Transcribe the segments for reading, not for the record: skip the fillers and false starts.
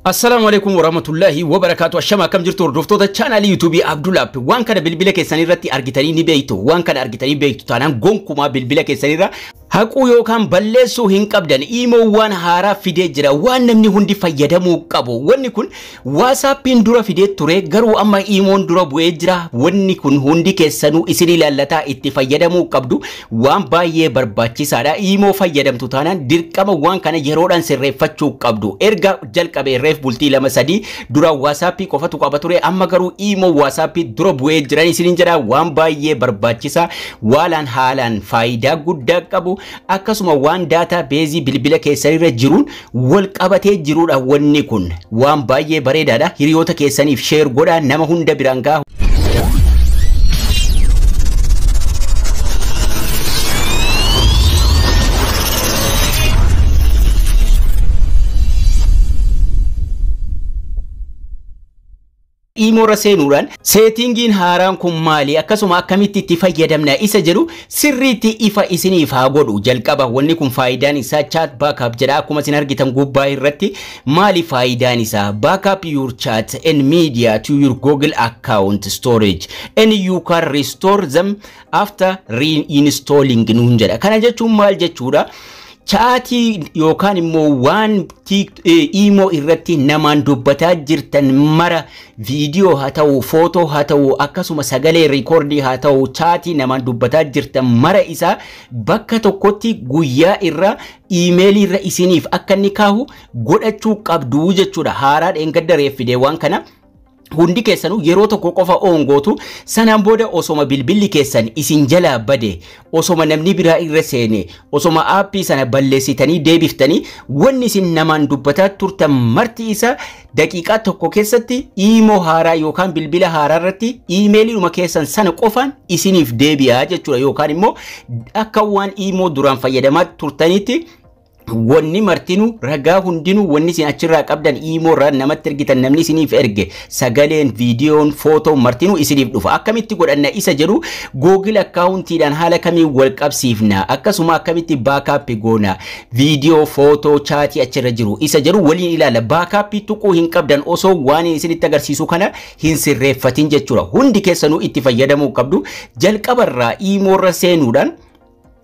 Assalaamu alaikum warahmatullahi wabarakatuh. Ashama akkam jirtu hordoftoota chaanaalii YouTube Abdul App. Waan kana bilbila keessan irratti argitanii ni beektu. Waan kana argitanii beektu taanaan gonkumaa bilbila keessan irra haquu yookaan balleessuu hin qabdan. Imoon haaraa fidee jira. Waan namni hundi fayyadamuu qabu. Wanni kun WhatsAppiin dura fidee ture, garuu amma Imoon dura bu'ee jira. Wanni kun hundi keessanuu isin ilaallataa, itti fayyadamuu qabdu. Waan baay'ee barbaachisaadha. Imoo fayyadamtu taanaan dirqama waan kana yeroodhaan sirreeffachuu qabdu. Erga jalqabee reef bultii 2-3 dura WhatsAppii qofatu qaba ture. Amma garuu Imoo WhatsAppii dura bu'ee jiran isiniin jedha. Waan baay'ee barbaachisaa, waalaan haalaan faayidaa guddaa qabu, akkasuma waan data baseii bilbila keessanirra jiruun wal qabatee jirudha. Wanni kun waan baay'ee bareedaadha. Hiriyoota keessaniif share godhaa, nama hunda biraan gahaa. Imoorra seenuudhaan settingiin haaraan kun maali, akkasuma akkamitti itti fayyadamna isa jedhu sirriitti ifa isiniif haa godhu. Jalqaba wanni kun faayidaan isaa chat backup jedha. Akkuma isin argitan gubbaa irratti maali faayidaan isaa? Backup your chat and media to your Google account storage and you can restore them after reinstalling nuun jedha. Kana jechuun maal jechuudha? Chatii yookaan immoo waan Imoo irratti namaan dubbataa jirtan mara, viidiyoo haa ta'u, footoo haa ta'u, akkasuma sagalee recordii haa ta'u, chatii namaan dubbataa jirtan mara isaa bakka tokkotti guyyaa irra iimeelii irra isiniif akka inni kaahu godhachuu qabdu jechuudha. Haaraa dheengadda reeffidee waan kana. Hundi keessanuu yeroo tokko qofa oongootu. Sanaan booda osoma bilbilli keessan isin jalaa bade, osoma namni biraa irra seene, osoma aappii sana balleessitanii deebiftanii, wanni isin namaan dubbataa turtan marti isa daqiiqaa tokko keessatti Imoo haaraa yookaan bilbila haaraa irratti iimeeliidhuma keessan sana qofaan isiniif deebi'a jechuudha. Yookaan immoo akka waan Imoo duraan fayyadamaa turtanitti wanni martinuu, ragaa hundinuu, wanni isin achirraa qabdan, Imoo irraa namatti ergitan, namni isiniif erge, sagaleen, viidiyoon, footoon martinuu isiniif dhufa. Akkamitti godhanna isa jedhu, Google accountiidhaan haala kamiin wal qabsiifna, akkasuma akkamitti backup goona viidiyoo, footoo, chatii achirra jiru isa jedhu waliin ilaala. Backupii tuquu hin qabdan osoo waan isinitti agarsiisu kana hin sirreeffatin jechuudha. Hundi keessanuu itti fayyadamuu qabdu. Jalqabarraa Imoorra seenuudhaan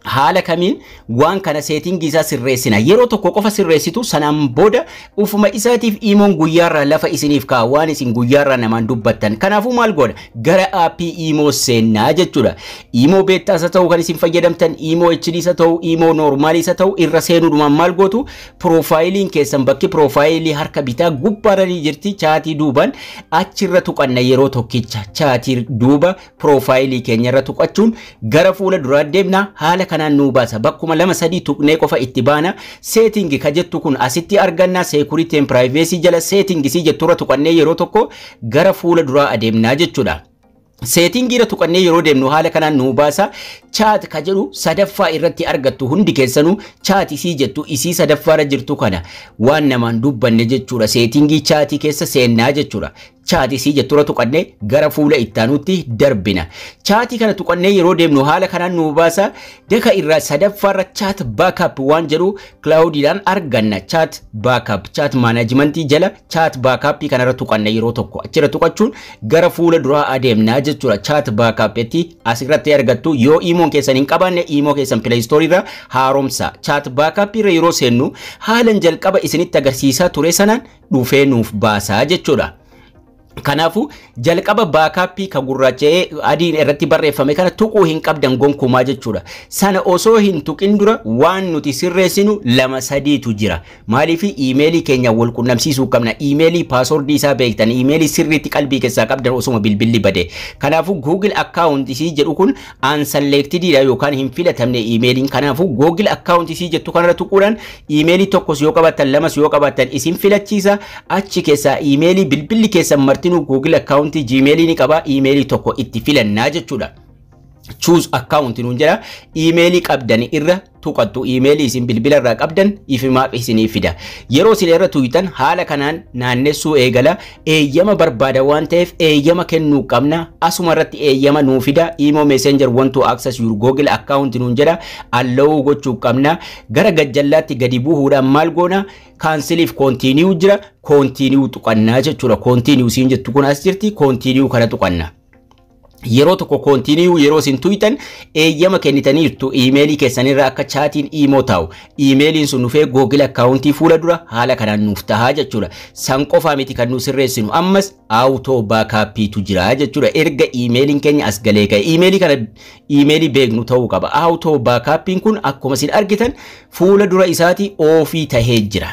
haala kamiin waan kana settingii isaa sirreessina? Yeroo tokko qofa sirreessitu. Sanaan booda ufuma isaatiif Imoon guyyaarraa lafa isiniif kaa'a waan isin guyyaarraa namaan dubbattan. Kanaafuu maal godha? Gara aappii Imoo seennaa jechuudha. Imoo betaas haa ta'u kan isin fayyadamtan, Imoo HD haa ta'u, Imoo normalii haa ta'u, irra seenuudhumaan maal gootu? Piroofaayiliin keessan bakki piroofaayilii harka bitaa gubbaarra ni jirti, chatii duubaan. Achirra tuqanna yeroo tokkicha. Chatii duuba piroofaayilii keenyarra tuqachuun gara fuula duraa deemna. Haala kanaan nuu baasa. Bakkuma lama sadii tuqnee qofa itti baana. Setting ka jettu kun asitti arganna. Security and privacy jala setting si jetturra tuqannee yeroo tokko gara fuula duraa adeemnaa jechuudha. Settingiirra tuqannee yeroo deemnu haala kanaan nuu baasa. Chat ka jedhu sadaffaa irratti argattu hundi keessanuu. Chat isii jettu, isii sadaffaarra jirtu kana, waan namaan dubbanne jechuudha. Settingii chatii keessa seennaa jechuudha. Chat isii jetturra tuqannee gara fuula ittaanutti darbina. Chatii kana tuqannee yeroo deemnu haala kanaan nuu baasa. Daka irraa sadaffaarra chat backup waan jedhu cloudiidhaan arganna. Chat backup, chat managementii jala chat backupii kanarra tuqanna yeroo tokko. Achirra tuqachuun gara fuula duraa adeemnaa jechuudha. Chat backupitti asirratti argattu. Yoo Imoon keessan hin qabaanne, Imoo keessan Play Store irra haaromsa. Chat backupii irra yeroo seennu haalan jalqaba isinitti agarsiisaa ture sanaan dhufee nuuf baasaa jechuudha. Kanaafuu jalqaba backupii kan gurraacha'ee adiin irratti barreeffame kana tuquu hin qabdan gonkumaa jechuudha. Sana osoo hin tuqin dura waan nuti sirreessinu lama sadiitu jira. Maaliif? Iimeelii keenya wal qunnamsiisuu qabna. Iimeelii passwordii isaa beektan, iimeelii sirriitti qalbii keessaa qabdan osuma bilbilli bade. Kanaafuu Google account isii jedhu kun unselectedidha yookaan hin filatamne iimeeliin. Kanaafuu Google account isii jettu kanarra tuquudhaan iimeelii tokkos yoo qabaattan, lamas yoo qabaattan isin filachiisa. Achi keessaa iimeelii bilbilli keessan martinuu Google account Gmail ni qaba, iimeelii tokko itti filannaa jechuudha. Choose account nuun jedha. Iimeelii qabdan irra Tuqattu iimeelii isin bilbila irraa qabdan ifimaaf isinii fida. Yeroo isin irra tuqxan haala kanaan naannessuu eegala. Eeyyama barbaada waan ta'eef eeyyama kennuu qabna. Asuma irratti eeyyama nuu fida. "Imo Messenger want to access your Google account" nuun jedha. Allow gochuu qabna. Gara gajjallaatti gadi bu'uudhaan maal goona? Canceliif continue jira. Continue tuqannaa jechuudha. Continue siin jettu kun as jirti. Continue kana tuqanna. Yeroo tokko continue yeroo isin tuytan eeyyama kennitaniirtu iimeelii keessanirra akka chatiin Imo taa'u. Iimeeliin sun dhufee Google accountii fuula dura haala kanaan nuuf tahaa jechuudha. San qofaa miti kan nu sirreessinu, ammas auto backupiitu jira jechuudha. Erga iimeeliin keenya as galee ka'e, iimeelii kana iimeelii beeknu ta'uu qaba. Auto backupiin kun akkuma isin argitan fuula dura isaati offii tahee jira.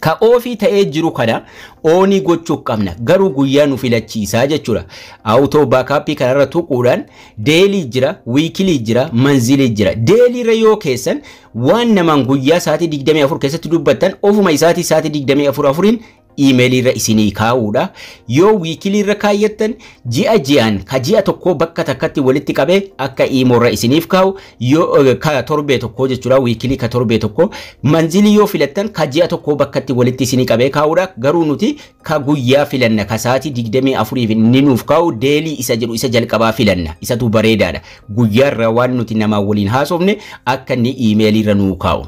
Ka offii ta'ee jiru kana onii gochuu qabna, garuu guyyaa nu filachiisaa jechuudha. Auto backupii kanarra tuquudhaan daily jira, weekly jira, monthly jira. Dailyrra yoo keessan waan namaan guyyaa sa'aatii 24 keessatti dubbattan ofuma isaatii sa'aatii 24 afuriin iimeeliirra isinii kaa'uudha. Yoo weeklyrra kaayyattan ji'a ji'aan ka ji'a tokkoo bakka takkatti walitti qabee akka Imorra isiniif kaa'u, yoo ka torbee tokkoo jechuudha, weekly ka torbee tokkoo. Monthly yoo filattan ka ji'a tokkoo bakkatti walitti isinii qabee kaa'uudha. Garuu nuti ka guyyaa filanna, ka sa'aatii 24 inni nuuf kaa'u daily isa jedhu isa jalqabaa filanna, isatu bareedaadha. Guyyaarra waan nuti namaa waliin haasofne akka inni iimeeliirra nuu kaa'u.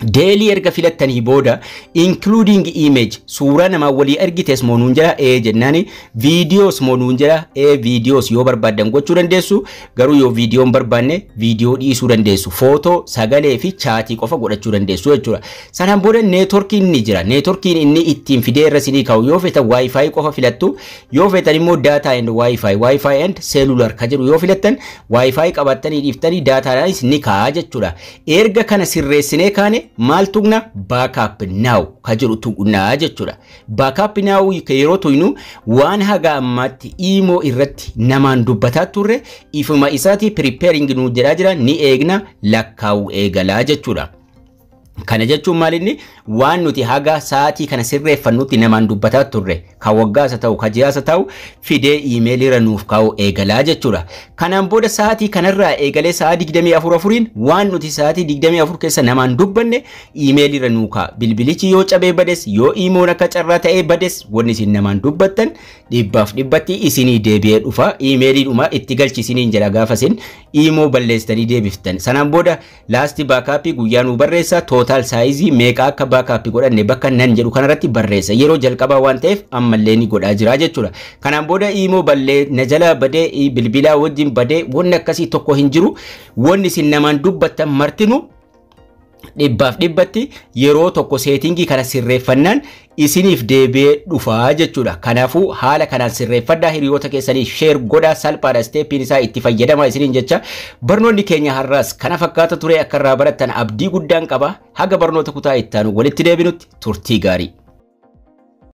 Daily erga filattanii booda including image, suuraa namaa walii ergites moo nuun jedha, ee jennaani. Videos moo nuun jedha, ee videos yoo barbaaddan gochuu dandeessu, garuu yoo viidiyoon barbaanne viidiyoo dhiisuu dandeessu. Footoo, sagalee fi chatii qofa godhachuu dandeessu jechuudha. Sanaan booda networkiin ni jira. Networkiin inni ittiin fidee irra isinii kaa'u, yoo feetan WiFi qofa filattu, yoo feetan immoo data and WiFi, WiFi and cellular ka jedhu yoo filattan WiFi qabattanii dhiiftanii datadhaanis ni kaa'a jechuudha. Erga kana sirreessinee kaane maal tuqna? Backup now ka jedhu tuqnaa jechuudha. Backup now yeroo tuqnu waan haga ammaatti Imo irratti namaan dubbataa turre ifuma isaati preparing nu jedhaa jira, ni eegna, lakkaa'u eegalaa jechuudha. Kana jechuun maal? Inni waan nuti haga sa'aatii kana sirreeffannutti namaan dubbataa turre, ka waggaas haa ta'u, ka ji'aas haa ta'u, fidee iimeelirra nuuf kaa'u eegalaa jechuudha. Kanaan booda sa'aatii kanarraa eegalee sa'aa 24 afuriin waan nuti sa'aatii 24 keessa namaan dubbanne iimeelirra nuu kaa'a. Bilbilichi yoo cabee bades, yoo Imon akka carraa ta'ee bades, wanni isin namaan dubbattan dhibbaaf dhibbatti isinii deebi'ee dhufa. Iimeeliidhuma itti galchi isiniin jedha gaafa isin Imo balleessitanii deebiftan. Sanaan booda last backupii guyyaa nuu barreessa, total sizeii meeqa akka backupii godhanne bakka nan jedhu kanarratti barreessa. Yeroo jalqabaa waan ta'eef ammallee ni godhaa jira jechuudha. Kanaan booda Imo ballee na jala badee, bilbilaa wajjin badee, wanni akkasii tokko hin jiru. Wanni isin namaan dubbattan martinu dhibbaaf dhibbatti yeroo tokko settingii kana sirreeffannaan isiniif deebi'ee dhufaa jechuudha. Kanaafuu haala kanaan sirreeffadhaa, hiriyoota keessanii share godhaa, salphaadha stepiin isaa, itti fayyadamaa isiniin jecha. Barnoonni keenya har'aas kana fakkaata ture, akka irraa barattan abdii guddaan qaba. Haga barnoota kutaa ittaanu walitti deebinutti turtii gaarii.